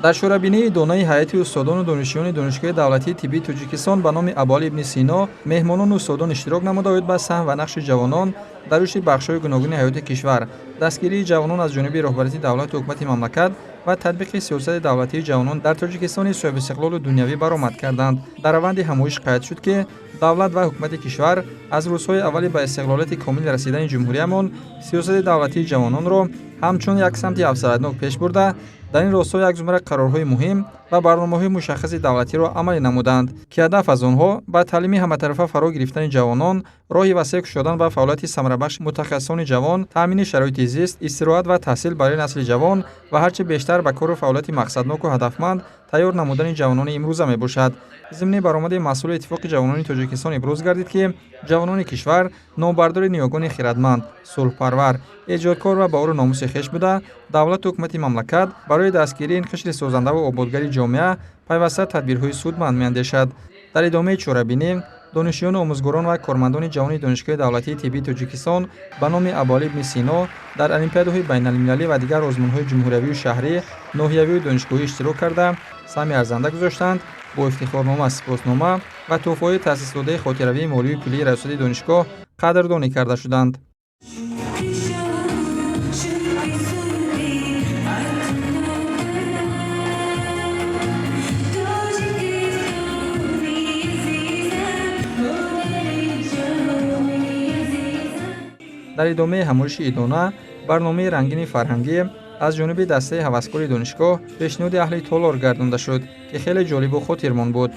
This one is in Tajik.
Дар чорабинии идонаи ҳайати устодону донишҷӯёни Донишгоҳи давлатии тиббии Тоҷикистон ба номи Абуалӣ ибни Сино меҳмонону устодон иштирок намуда, оид ба саҳм ва нақши ҷавонон дар рушди бахшҳои гуногуни ҳаёти кишвар, дастгирии ҷавонон аз ҷониби роҳбарияти давлату ҳукумати мамлакат ва татбиқи сиёсати давлатии ҷавонон дар Тоҷикистони соҳибистиқлолу дунявӣ баромад карданд. Дар раванди ҳамоиш қайд шуд, ки давлат ва ҳукумати кишвар аз рӯзҳои аввали ба истиқлолияти комил расидани ҷумҳуриямон сиёсати давлатии ҷавононро ҳамчун як самти афзалиятнок пеш бурда, дар ин росто як зумра қарорҳои муҳим ва барномаҳои мушаххаси давлатиро амалӣ намуданд, ки ҳадаф аз онҳо ба таълими ҳаматарафа фаро гирифтани ҷавонон, роҳи васеъ кушодан ба фаъолияти самарабахши мутахассисони ҷавон, таъмини шароити зист, истироҳат ва таҳсил барои насли ҷавон ва ҳарчи бештар ба кору фаъолияти мақсадноку ҳадафманд тайёр намудани ҷавонони имрӯза мебошад. Зимни баромади масъули Иттифоқи ҷавонони Тоҷикистон иброз гардид, ки ҷавонони кишвар номбардори ниёгони хирадманд, сулҳпарвар, эҷодкор ва ба ору номуси хеш буда, давлату ҳукумати мамлакат барои дастгирии ин қишри созандаву ободгари ҷомеа пайваста тадбирҳои судманд меандешад. Дар идомаи чорабинӣ донишҷӯёну омӯзгорон ва кормандони ҷавони Донишгоҳи давлатии тиббии Тоҷикистон ба номи Абуалӣ ибни Сино дар олимпиадаҳои байналмилалӣ ва дигар озмунҳои ҷумҳуриявию шаҳрӣ, ноҳиявию донишгоҳӣ иштирок карда, саҳми арзанда гузоштанд, бо ифтихорнома, сипоснома ва тӯҳфаҳои таъсисдодаи хотиравии молию пулии раёсати донишгоҳ қадрдонӣ карда шуданд. Дар идомаи ҳамоиши идона барномаи рангини фарҳангӣ аз ҷониби дастаи ҳаваскори донишгоҳ пешниҳоди аҳли толор гардонда шуд, ки хеле ҷолибу хотирмон буд.